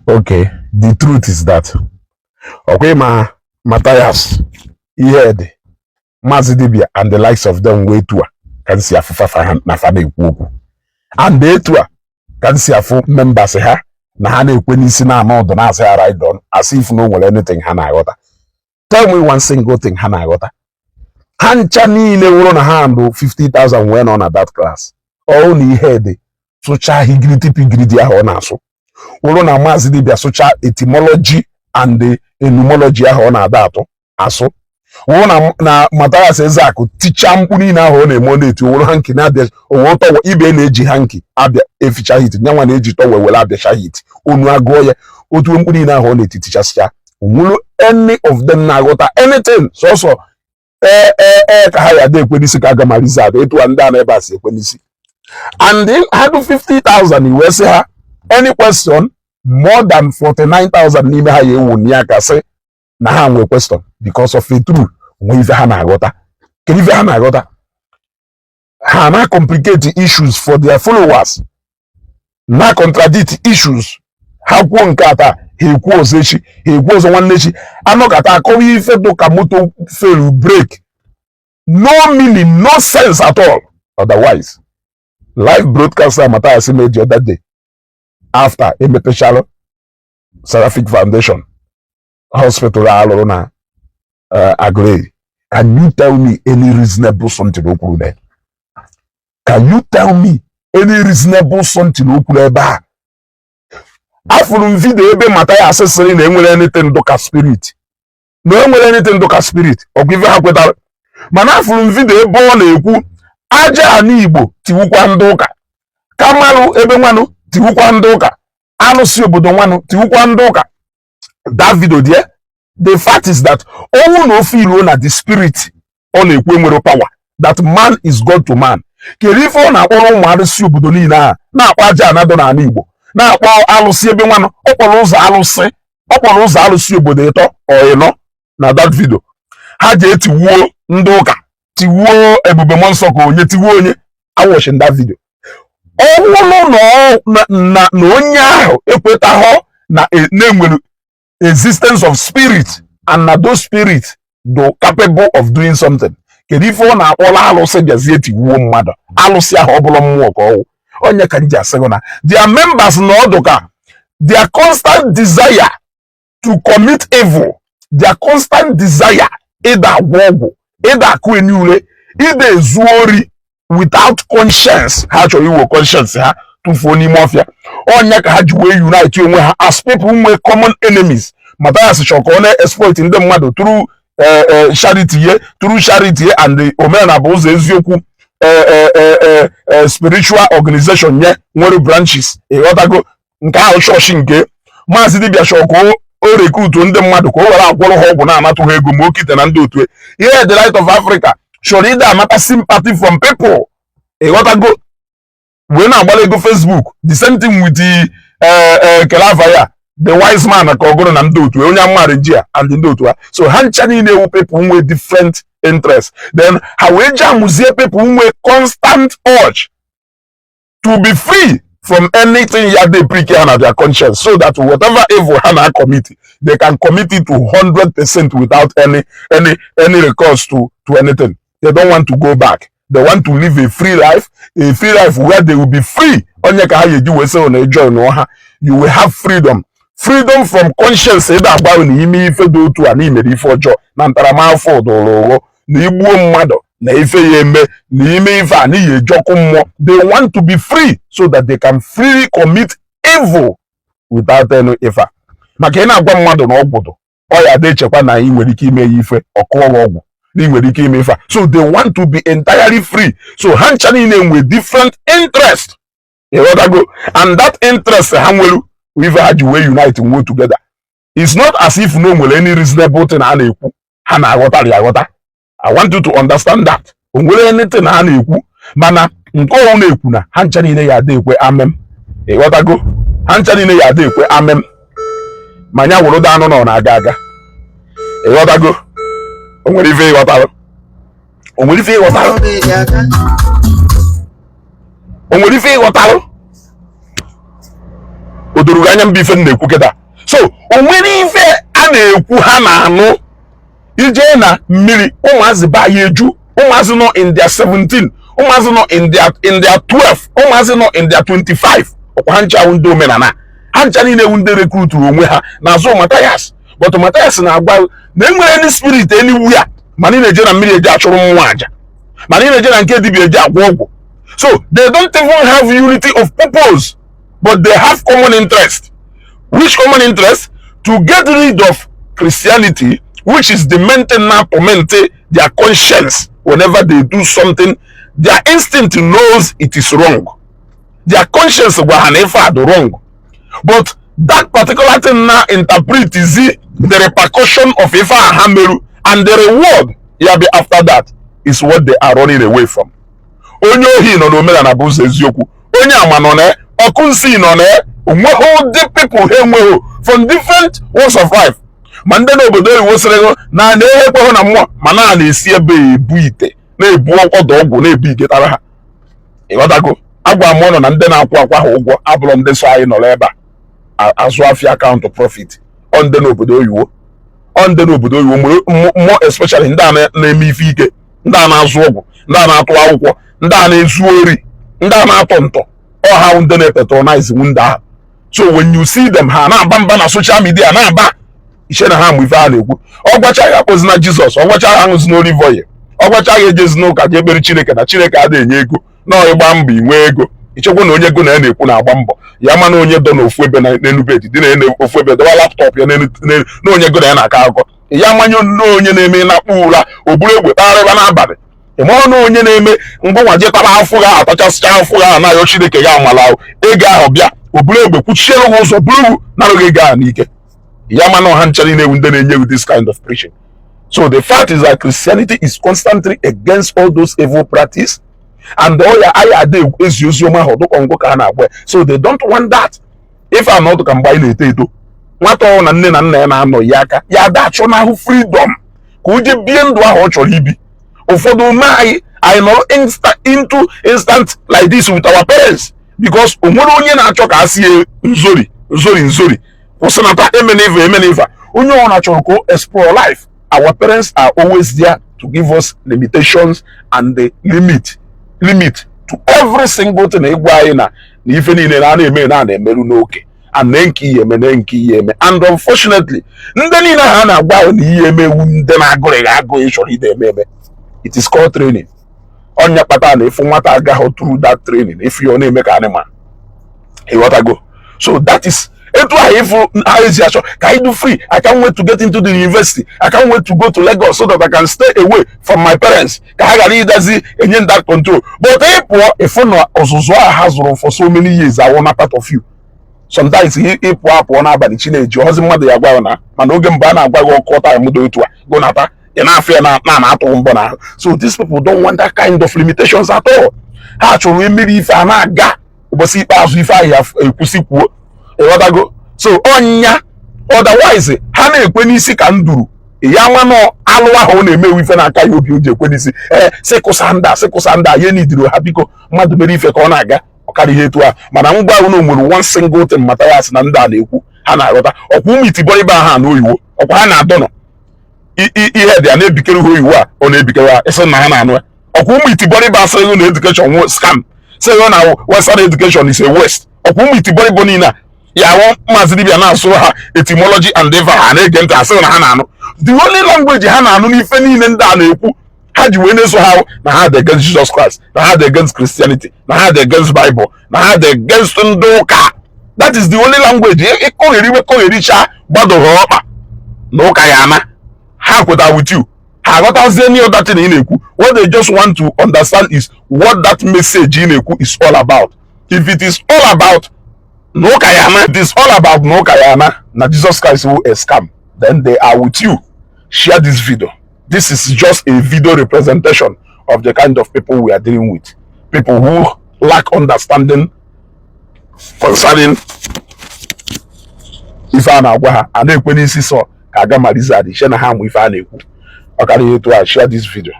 Okay, the truth is that ọkwa ịma Matthias Ihedi, Maazị Dibia and the likes of them wee etu a ka m si afụ fafa ha na fa na-ekwu okwu, and etu a ka m si afụ members ha na ha na-ekwe n'isi na-ama ọdụ na-asị ha right on, as if no nwere anything ha na-aghọta. Tell me one single thing ha na-aghọta. Ha ncha niile wụrụ na ha ndụ 50,000 wee nọ na that class. Ọ na Ihedi sụchaa higiridi pigiridi ahụ ọ na-asụ, wụrụ na Maazị Dibia sụchaa etymology and the etymology ahụ ọ na-ada atụ asụ, wụrụ na Mathias Ezeakụ tichaa mkpu niile ahụ ọ na-eme, ọ na-eti owuru hanky na-abịa owo towel ibe na-eji hanky abịa eficha heat, nyanwa na-eji towel were abịacha heat onu agụọ ya otu mkpu niile ahụ ọ na-eti tichasịcha. Onwere any of them na-aghọta anything? Sọsọ ee ee ee ka ha ya ada ekwe n'isi ka aga marizad etu a ndị a na ebe a si ekwe n'isi. And then ha do 50,000 iwee sị ha any question, more than 49,000 n'ime ha ya ewu ya aka sị na ha nwee question because of a true nwe ife ha na-aghọta. Kedu ife ha na-aghọta? Ha na complicate issues for their followers, na contradict issues. Ha kwuo nke a taa, ha ekwu ọzọ echi, ha ekwu ọzọ nwanne echi. Anọkata akọwa ife dị ka moto fail brake, no meaning, no sense at all. Otherwise, live broadcaster Mathias made the other day after emepechalụ Seraphic Foundation Hospital alụrụ na Aguleri, can you tell me any reasonable something o kwuru there? Can you tell me any reasonable something o kwuru ebe a? Afụrụ m video ebe Mathias sịrị na enwere anything dụka spirit, na enwere anything dụka spirit. Ọkwa ife ha kwetara, mana afụrụ m video ebe ọ na-ekwu aja ana Igbo tiwukwa ndị ụka, kamalụ ebe nwanụ tiwukwa ndị ụka, alụsị obodo nwanụ tiwukwa ndị ụka. That video there, the fact is that ọnwụ na ofe iruo na the spirit ọ na-ekwu enwere power, that man is God to man. Kedu ife ọ na-akpọrọ ụmụ arụsị obodo niile ahụ, na-akpọ aja anadọ n'ala Igbo, na-akpọ alụsị ebe nwanụ? Ọ kpọrọ ụzọ alụsị, ọ kpọrọ ụzọ alụsị obodo ịtọ ọ ịnọ na that video. Ha ji etiwuo ndị ụka, tiwuo ebube mmụọ nsọ, ka onye tiwuo onye awọching that video. Ọ bụrụ na onye ahụ ekwetaghọ na na-enwere existence of spirit and na those spirit do capable of doing something, kedu ife ọ na-akpọrọ alụsị bịazie tiwuo mmadụ? Alụsị ahụ ọ bụrụ mmụọ ka ọwụ onye ka m ji asị gị na their members na ọdụ ka their constant desire to commit evil, their constant desire ịda agwọ ọgwụ, ịda akụ eni ule, ịda ezu ori without conscience. Ha chọrọ iwe conscience ha tụfuo n'ime ọfịa. Ọnya ka ha ji wee unite onwe ha as people nwee common enemies. Mathias chọrọ ka ọ na-exploit ndị mmadụ through charity ye, through charity ye and the omenala bụ ụzọ eziokwu spiritual organization nye nwere branches. Ịghọtago? Nke ahụ chọọchị nke Maazị Dibia chọrọ ka o recruit ndị mmadụ ka o were agwọrọ ha ọgwụ na-anatụ ha ego ma okite na ndị otu ihe. The Light of Africa chọrọ ịda anata sympathy from people, ịghọtago, wee na-agbara ego Facebook. The same thing with the kelava ya, the wise man, ka ọ gụrụ na ndị otu onye amara ji a and ndị otu ha. So ha ncha niile ewu people nwee different interest, then ha wee ji amụzie people nwee constant urge to be free from anything ya dey prick ha na their conscience, so that whatever evil ha na commit, they can commit it to 100% without any recourse to anything. They don't want to go back. They want to live a free life, a free life where they will be free. Onye ka ha ga-eji wee sị na join ha, you will have freedom, freedom from conscience ịda agba na ime ife dị otu a na imere ife ọjọọ na ntaramahụhụ dụrụ ụghọ, na igbuo mmadụ na ife ya eme, na ime ife a n'ihi eji ọkụ mmụọ. They want to be free so that they can freely commit evil without any ife a, maka ị na-agwa mmadụ na ọgwụ dụ ọ ya dị echekwa na ị nwere ike ime ya ife ọkụọ ọgwụ, na ị nwere ike ime ife a. So they want to be entirely free. So ha ncha niile nwere different interest, ịghọtago? And that interest ha nwere, ife ha ji wee unite nwe together. It's not as if no nwere any reasonable thing a na-ekwu ha na-aghọtara aghọta. I want you to understand that o nwere anything ha na-ekwu, mana nke ọnwụ na-ekwu na ha ncha niile ya ada ekwe amem. Ịghọtago? Ha ncha niile ya ada ekwe amem. Ma nya wụrụ anụ nọ na-aga aga. Ịghọtago? O nwere ife ịghọtara? O nwere ife ịghọtara? O nwere ife ịghọtara? O doro gị anya mba ife m na-ekwu kịta? So o nwere ife a na-ekwu ha na-anụ. Ije na mmiri, ụmụazị ba ya eju, ụmụazị nọ in their 17, ụmụazị nọ in their 12, ụmụazị nọ in their 25. Ọkwa ha ncha ndị omenala, ha ncha niile ewu ndị recruituru onwe ha n'azụ Mathias. But Mathias na-agwa na enwere any spirit anywhere, mana ị na-eje na mmiri eje achụrụ mmụọ aja, mana ị na-eje na nke dibịa eje agwọ ọgwụ. So they don't even have unity of purpose, but they have common interest. Which common interest? To get rid of Christianity, which is the main thing now tormenting their conscience. Whenever they do something, their instinct knows it is wrong. Their conscience gwa ha na ife a dị wrong, but that particular thing now interpret is the repercussion of ife a ha meru, and the reward ya be after that is what they are running away from. Onye ohi nọ n'omenala bụ ụzọ eziokwu, onye ama nọ na ọkụ nsị nọ na onweghị ụdị people ha enweghị from different walks of life. Ma ndị n'obodo oyibo sịrị na na-ehe ekweghị na mmụọ, ma na na-esi ebe ebu ite, na-ebu ọdụ ọgwụ, na-ebu igetara ha. Ịghọtago? Agwa m ụnụ na ndị na-akwụ akwa ha ụgwọ abụrụ ndị so anyị nọrọ ebe a azụ afịa account profit. Ọ ndị n'obodo oyibo, ọ ndị n'obodo oyibo, more especially ndị a na-eme ife ike, ndị a na-azụ ọgwụ, ndị a na-atụ akwụkwọ, ndị a na-ezu ori, ndị a na-atọ ntọ. Ọha ndị na-epatronize ndị ahụ. So when you see them, ha na-aba mba na social media, na-aba iche na ha mụ ife ha na-ekwu. Ọ gwacha ya akpọzi na Jizọs, ọ gwacha ya aṅụzi n'olive oil, ọ gwacha ya ejezi n'ụka jee ekpere Chineke na Chineke adịghị enye ego na ịgba mbọ inwe ego. Ichekwa na onye ego na ya na-ekwu na-agba mbọ ya, ma na onye dọ n'ofu ebe na n'elu bed dị na ofu ebe dọwa laptop ya n'elu na onye ego na ya na-akọ akụkọ ya, manye na onye na-eme na-akpụ ụra, o buru egbe kpagharịba n'abalị. Ị mara na onye na-eme ngụnwa je tara afụ ga atachasịcha afụ ga na-ayọ Chineke ya amala ahụ ego ahụ bịa, o buru egbe kwuchiere gị ụzọ, buru narụghị ego ahụ n'ike ya. Mana ọha ncha niile ewu ndị na-enye you this kind of preaching. So the fact is that Christianity is constantly against all those evil practice, and all ya anyị ada ezi ozi ọma ahụ dụkọ ngụ ka a na-agba ya. So they don't want that. Ife anọdụ ka mgbe anyị na-eto eto, nwata ọhụrụ na nne na nna ya na-anọ ya aka ya ada achọ n'ahụ freedom ka o jee bie ndụ ahụ ọ chọrọ ibi. Ụfọdụ ume anyị, anyị nọrọ into instant like this with our parents, because o nwere onye na-achọ ka a sie nzori nzori nzori kwụsịnata emena ife emena ife. Onye ọbụla chọrọ ka o explore life. Our parents are always there to give us limitations and the limit to every single thing, ịgwa anyị na ife niile na a na-eme na a na-emerụ n'oke, and na nke ihe eme na nke ihe eme. And unfortunately, ndị niile ha na-agwa ahụ na ihe emewu, ndị na-agụrịghị agụ ịchọrọ ide eme eme. It is called training. Ọnya kpatara na ịfụ nwata agaghị through that training, ifu ya ọ na-eme ka animal. Ịghọtago? So that is etu ahụ ịfụ ha ezi achọ ka anyị do free. I can't wait to get into the university. I can't wait to go to Lagos so that I can stay away from my parents, ka ha ghara ịdazi enye that control. But ị pụọ, ịfụ na ọzụzụ ahụ ha zụrụ for so many years awụ na part of you. Sometimes ịpụ apụọ n'abalị, chi na-eji ọzi mmadụ ya gwa na mana oge mgbe a na-agwa gị ọkụ time dị otu a gụnata, ị na-afụ ya na na-atụ mbọ n'ahụ. So these people don't want that kind of limitations at all. Ha chọrọ emeri ife a na-aga ụbọchị ikpeazụ ife ahụ ya ekwusị kwuo. Ịghọtago? So ọnya, otherwise ha na-ekwe n'isi ka nduru ya nwa nọ alụ ahụ ọ na-emewu ife n'aka ya obi o ji ekwe n'isi. Ee, sị kụsa ndị a, sị kụsa ndị a ya nidiri ha. Biko, mmadụ mere ife ka ọ na-aga ọkara ihe etu a. Mana ngwa unu nwere one single thing Mathias na ndị a na-ekwu ha na-aghọta. Ọkwa ụmụ itibọrịba ha na oyiwo, ọkwa ha na-adọnọ ihe dị a na-ebikere ha oyiwo a ọ na-ebikere ha ịsị na ha na-anụ ya. Ọkwa ụmụ itibọrịba asịrị na education wụ scam, sị na Western education is a waste. Ọkwa ụmụ itibọrịbọ niile a ya awụ maazị dibịa na-asụ ha etymology and eva, ha na-ege ntị asị na ha na-anụ. The only language ha na-anụ n'ife niile ndị a na-ekwu ha ji wee na-eso ha na ha dị against Jesus Christ, na ha dị against Christianity, na ha dị against Bible, na ha dị against ndị ụka. That is the only language. Ịkọgheri iwe kọghericha gbadoro ọkpa na ụka ya ana ha kweta with you. Ha aghọtazie any other thing ị na-ekwu. What they just want to understand is what that message ị na-ekwu is all about. If it is all about na ụka ya ana, it is all about na ụka ya ana, na Jesus Christ wụ a scam, then they are with you. Share this video. This is just a video representation of the kind of people we are dealing with, people who lack understanding concerning Ife a na-agwa ha a na-ekwe n'isi sọ ka aga ma lizard iche na ha mụ ife a na-ekwu. Ọ karịa etu a. Share this video.